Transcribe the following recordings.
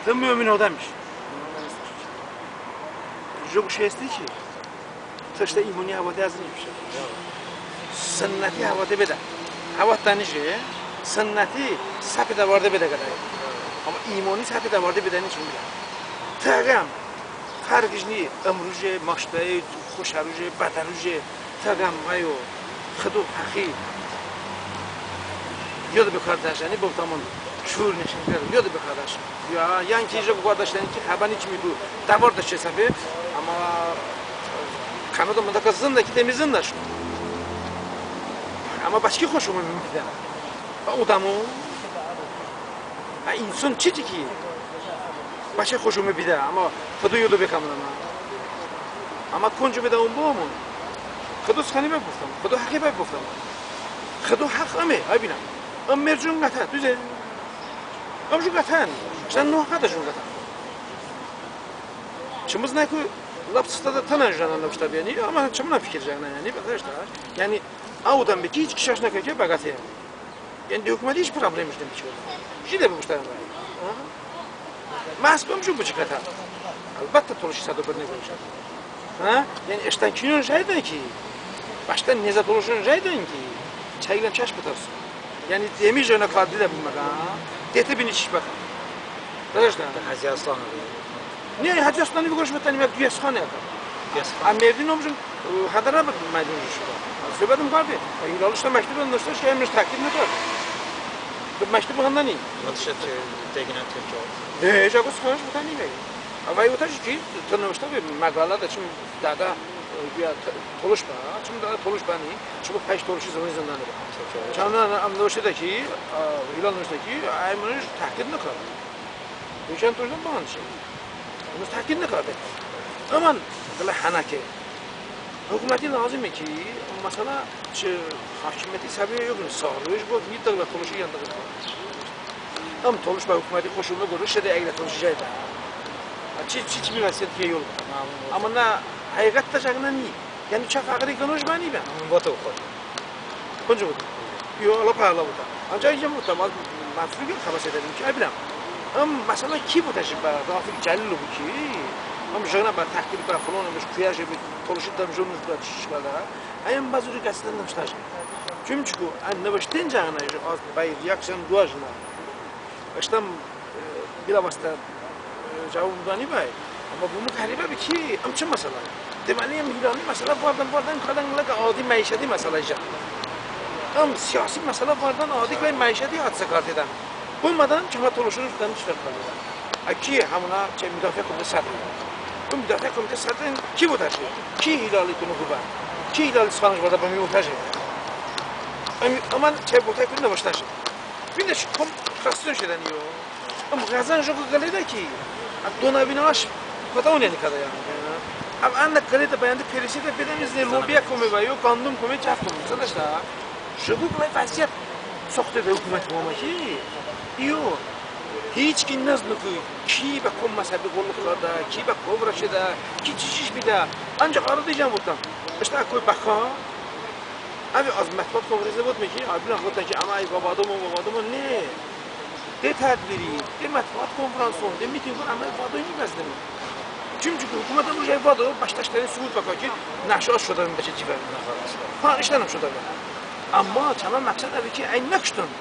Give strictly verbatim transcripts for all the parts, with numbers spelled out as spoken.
Tı mömin odəmiş. Jıqo şey heste ki, tı ıştə imoni həvotə həzin imiş. Sınnəti həvotə bedə. Həvot dəni je, sınnəti səpe dəvarde bedə qədəy. Amma imoni səpe dəvarde bedəni çı bedə. Tı əgəm fərğış ni, ımruje, maştəy, xoşə ruje, bədə ruje, tı əgəm vəyo Xıdo həxi yodo bekardəş, yəni bıvotəmon, şuur neşin kərdə, yodo bekardəş. Ya, yəni ki, jıqo kardəş, yəni ki, xəbə ni çımi, bu dəvardəş çı səpe, amma kənodə mındəkə zındə ki, temi zındəşon. Amma bəçi xoş ome bedə? Bə odəmon. Ə, inson çiçi ki, bəçəy xoş ome bedə, amma Xıdo yodo bekəmon əmə. Əmə konco bedəmon bıbəmon. Xıdo sıxani bəy bıvotəmon, Xıdo həxi bəy bıvotəmon. Xıdo həx ıme, ay binəm. Im mercon qətə, duze? Im jı qətəni. Sən nohə qətəşon qətə. Çımız nıku lap sıftədə tınən jənən nıvıştə bəni, amma çımınən fikir jəqonən, yəni, bə, ıştə. Yəni, ə odəm be ki, hiç kişəş nıkə ki, bə qətə. Yəni, de hukuməti hiç problemış ni bıçı. Jilə bıvıştən. Məhz bım jı bıçı qətə. Əlbəttə, tolışi sədo bir nıqoşə. Hə? Yəni, ıştən kinon jəydən ki, bəştə nezə tolışon jəydən ki, çəylə çəş bıtərson. Yəni, demiş jənə kardilə bıməqə, detı bini çiş bıkə. Dərəştə. Hacı Aslan abi. Ne, Hacı Aslan abi, qoroş bıtəni, mə, Düyəsxan ya. Düyəsxan. Ə, Merdin omjun, ə, Hədərə bı məydon şudə. Söhbətim kardi. Ə, İlal ıştə məktub nıvıştə, şey, əmrış təkid nıkardə. Bı məktub hındəni. Mı tışe, e, teqinə tırkə. Ne, jıqo sıxanış bıtəni bəy. Əvvəy votəş ki, tı nıvıştə be məqalədə çım dədə, e, ya, t-, tolış bə, çım dədə tolış bəni, çımı pəş tolışi zıvoni zındəni bə. Çəmə əm nıvıştə ki, ə, İlal nıvıştə ki, əy mınış təhqir nıkardə. Duşən tojdən bıhanış. Bunu təhqir nıkardə. Imən qılə hənəke. Hukuməti lazıme ki, məsələ çı hakimiyyəti səviyə yox, sağlığış bıvot, bir dəqiqə tolışi yanında. Im tolış bə hukuməti xoş olmə qorə şedə əqlə tolışi jəydə. Çi, çi, çi bir vəziyyət ki yol. Amma nə həqiqətdə jəqonən ni. Yəni çə fəğıri qınoş bəni bə. Votə oxor. Konco votə? Yo, əla pə əla votə. Ancaq icəm votə, mə, mə tırkə xəbə seydənim ki, əy binəm. Im məsələ ki votəşe bə, Rafiq Cəlilovi ki, ım jıqonə bə təhqir bə, fılon ımış, kuyəşe bə, tolışi dəmjoniş bə, çiş kardə. Əy ım bə zuri qəzetədə nıvıştəşe. Çumçıko ə nıvışten jəqonə az bəy reaksiyon doəjənə. Iştəm, e, bilavasitə, e, cəvob dəni bəy. Amma bımı qəribə be ki, ım çı məsələ? Deməli, ım hilali məsələ vardən, vardən kardən qıləy adi məişəti məsələ icad. Im siyasi məsələ vardən adi qıləy məişəti hadisə kardedən. Bımədən çəmə tolışon ıştən çiş kardedən. Ə ki həmonə çəy müdafiə komitə sədri. Bı müdafiə komitə sədri ki votəşe? Ki hilali tını bıbə? Ki hilali sıxanış vardə bımi votəşe? Im, ımən çəy votə ki nıvıştəşe. Bıdə çı kom prasyon şedəni yo. Im ğəzən jıqo qılədə ki, ə donəvinəş pətəon yəni kədə yəni. Əm ənə qılədə bəyəndı perisidə bedəmizne lobiyə kome və yo, qandum kome, cəf kome. Zədəştə. Jıqo qıləy vəziyyət soxtedə hukumət bıvomə ki, yo, hiç ki nıznıku ki bə kom məzhəbi qulluq kardə, ki bə kom rəşedə, ki çiçiş bedə. Ancaq arada icən votəm. Iştə əkoy bəkə. Əve az mətbuat konfransədə votme ki, əy bınən votən ki, əmə əy vəvədəmon, vəvədəmon, ne. De tədbiri, de mətbuat konfranson, de mitinqon əmə vədo ni bəzdıme. Çumçıko hukumətəmon əy vədo, bəştə ıştəni sübut bıkə ki, nəşo az şodəmon bəçəy cıvon. Ha, ıştənım şodəmon. Amma çəmə məqsəd əve ki, əy nıkıştın.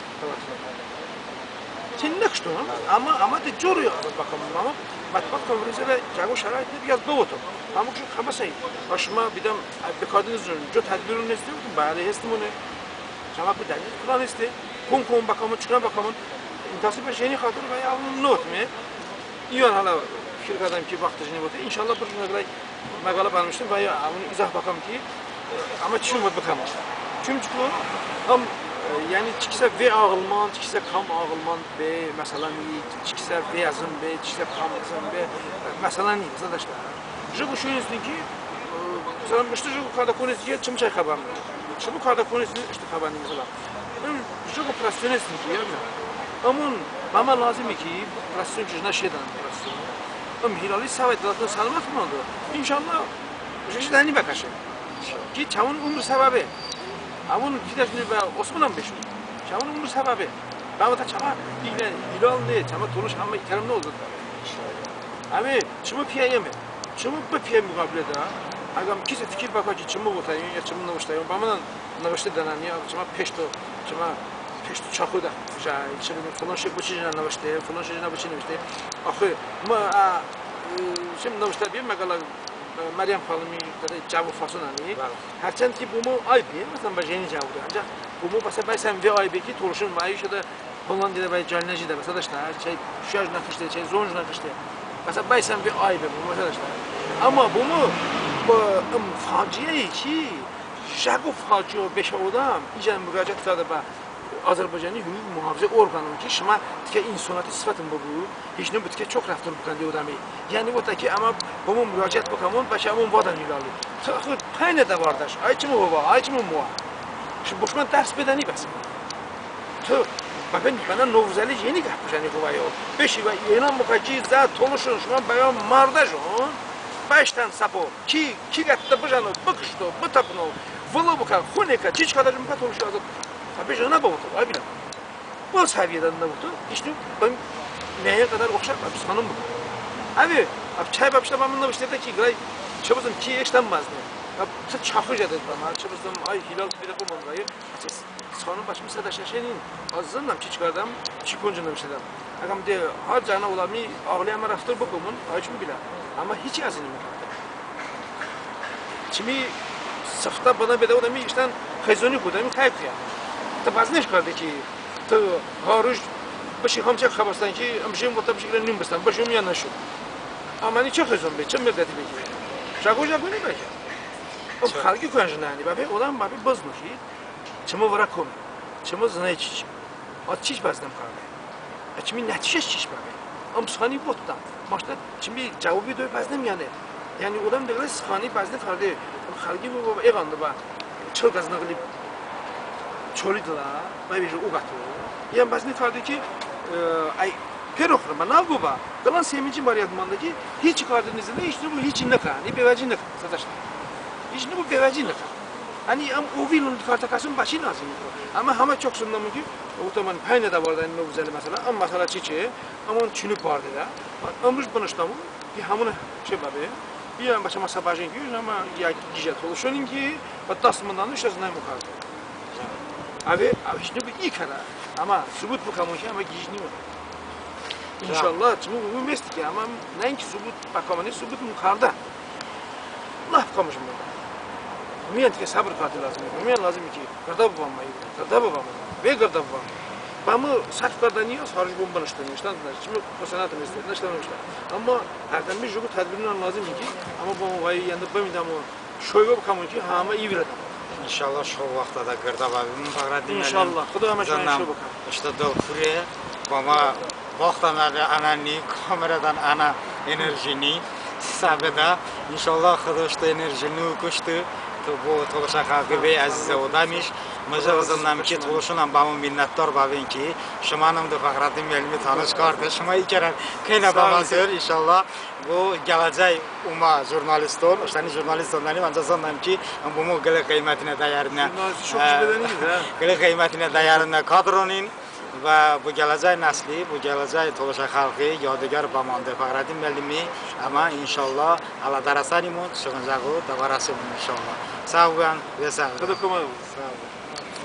Çı nıkıştın, amma, amma de cor yox, bəkəm, amma mətbuat konfransədə cəqo şəraitədə bir az bıvotım. Amma ki, xəbə səy, ha şımə bıdəm, ə, bekardınız co tədbiron heste, bəli, hestimone. Çəmə ku dəlil filan heste, kom kom bəkəmon, çoknə bəkəmon, intasi bə jeni xatır və ya əvon nıvotme. İyon hələ fikir kardəm ki, vaxtış nıvote. İnşallah bir jıqonə qıləy məqalə bənıvıştım və ya əvon izah bəkəm ki, əmə çiç omə bıkəm. Çumçıko ım, e, yəni çikisə ve ağılmand, çikisə kam ağılmand be, məsələn, çikisə ve əzım be, çikisə kam əzım be, məsələn, zədəştə. Jıqo şunin hestin ki, e, məsələn, ıştə jıqo kardə konin hestin ki, çımı çəy xəbənim. Çımı kardə konin hestin, ıştə xəbənim, məsələn. Im jıqo prasyon hestin ki, ya bıə. Imon bəmə lazıme ki, prasyon çəşnə şedən, prasyon. Im hilali səvəy dılətın səlomət bımədo. İnşallah, jıqo şedəni bəkəşe. Ki çəvon umr səbəbe. Əvon fidəşone bə Osmanən beşon. Çəvon umr səbəbe. Bəvotə çəmə hilal ne, çəmə tolış həmmə iterm nıoldı. Əmi, çımı piyəme. Çımı bı piyə muğabilədə əqəm kisi fikir bıkə ki, çımı votəyon ya çımı nıvıştəyon, bə mınən nıvıştedəni, ya çımə peşto, çımə peşto çaxodə, jə, çımı fılon şey bıçı jənə nıvışte, fılon şey jənə bıçı nıvışte. Axı mı, ə, çımı nıvıştə bir məqalə, ə, Məryəm xanımi dədə cəvo fasonəni. Bəli. Hərçənd ki, bo mı aybe, məsələn, bə jeni cəvodə. Ancəx bo mı bəsə bəy sən ve aybe ki, tolışon və ayışədə Hollandiyadə bəy cəlnəcidə, bəsə dəştə, çəy şuyəş nəkışte, çəy zonc nəkışte. Bəsə bəy sən ve aybe bo mı, bəsə dəştə. Əmma bo mı bı ım faciəy ki, jəqo faciə beşə odəm, icən muraciət kardə bə Azərbaycani hüquq muhafizə orqanon ki, şımə tikə insonəti sıfətın bıbu, hiç nıbu tikə çok rəftor bıkən de odəmi. Yəni votə ki, əmə bo mı muraciət bıkəmon, bəlkə əmon vadən hilali. Tı axı pəynə dəvardaş, ay çımı bobə, ay çımı moə. Şımə bo şımə dərs bedəni bəs. Tı bəbe bənə Novruzəli yeni qəp bıjəni hovəyo. Beşi və elan bıkə ki, zə tolışon şımə bəyo mardəşon. Bəştən səpo. Ki, ki qətdə bıjəno, bıkışto, bıtəpıno, vılo bıkə, xunekə, çiç kadəşon bıkə, tolışon azad. Səpe jənə bıvotə, ay bıdə. Bı səviyyədə nıvotə, hiç nıbu bə mıəyyən qədər oxşar bə sıxanon bıkə. Əve, əv çəy bəpeştə bə mı nıvıştedə ki, qıləy çı bızım ki, eştən bəzne. Əv tı çaxı jədə bə mı, çı bızım, ay hilal, bir dəfə mı qıləy. Sıxanon bəşmə sədə şəşenin, az zındəm çiç kardəm, çi konco nıvıştedəm. Əqəm de har cənə odəmi ağli əmə rəftor bıkəmon, ay çımı bilə. Əmma hiç əzınim kardə. Çımi sıftə bınə bedə odəmi ıştən xıyzoni kardəmi, xəy kuyə. Tı bəzneş kardə ki, tı har ruj bışi hamçə xəbəstən ki, ım jim votə bışi qılə num bıstən, bışum ya nışum. Əmma ni çı xıyzon be, çı merdəti be ki. Jəqo jəqo ni bə ki. Im xəlqi kuyən jınəni, bəbe odəm bəbe bızıno ki, çımı vırə kome, çımı zınə çiç. Az çiç bəznem kardə. Ə çımi nəticəş çiç bəbe. Im sıxani votdəm. Maştə çımi cəvobi doy bəznem yəni. Yəni odəm de qılə sıxani bəzne kardə. Im xəlqi bı, bı, eğandı bə. Çıl qazına qıli çoli dılə. Bə bir oqəto. Yəni bəzne kardə ki, ə, ay, peroxrımə, nav bıbə. Qıləy seminci mariyət mandə ki, hiç kardə nizədə, hiç nıbu, hiç nıkə. Ni bevəci nıkə. Sətəş. Hiç nıbu bevəci nıkə. Hani ım ovil ın kartə kəson bəçi lazım. Əmma həmə çok sındəmon ki, otəmən pəynə dəvardə ın Novruzəli məsələ. Im məsələ çiçe, əmon çinə bardedə. Imruj bınıştəmon, ki həmonə şey bəbe. Biyən bəçəmə sə bəjen ki, əmma ya gijə tolışonin ki, bə dast mındəniş əz nəymo kardə. Əve, əve hiç nıbu i kərə. Əmma sıbut bıkəmon ki, əmə gijni. İnşallah, çımı umum est ki, əmma nəinki sıbut bıkəmon, sıbut mı kardə. Lap kamışım. Miyən tikə səbr karde lazım. Miyən lazım ki, qırdə bıbəm, qırdə bıbəm. Ve qırdə bıbəm. Bəmı səhv kardəni, har ruj bım bınıştəni. Iştən, çımı bu sənət nıvıştə, nıvıştə, nıvıştə. Əmma hərdəm bir jıqo tədbirən lazım ki, əmma bu vay yəndı bımidəm o şoy bıkəmon ki, həmə i vırədə. İnşallah şo vaxtədə qırdə bəbimon, Fəxrəddin müəllim. İnşallah. Xıdo həmə şoy bıkə. Iştə dıl pure, bəmə vaxtən ənə ni, kameradən ənə enerjini, səbədə. İnşallah Xıdo ıştə enerjini okıştı. Tı bo tolışə xəlği vey əzizə odəmiş. Mı jıqo zındəm ki, tolışonən bəmı minnətdor bəbin ki, şımənım de Fəxrəddin müəllimi tanış kardə. Şımə i kərə kəynə bəmə ser, inşallah. Bo gələcək umə jurnaliston, ıştəni jurnaliston dəni, əncəx zındəm ki, bo mı qılə qıymətinə dəyərinə, jurnalisti çok, ə, işlədəni, hə? Qılə qıymətinə dəyərinə kadronin və bo gələcək nəsli, bo gələcək tolışə xəlği yodiqor bəmande Fəxrəddin müəllimi, əmə inşallah ələdərəsənimon, çı ğıncəğo dəvarəsəmon inşallah. Sağ bıbən, ve sağ bıbən. Xıdo koməy bıbən. Sağ bıbən.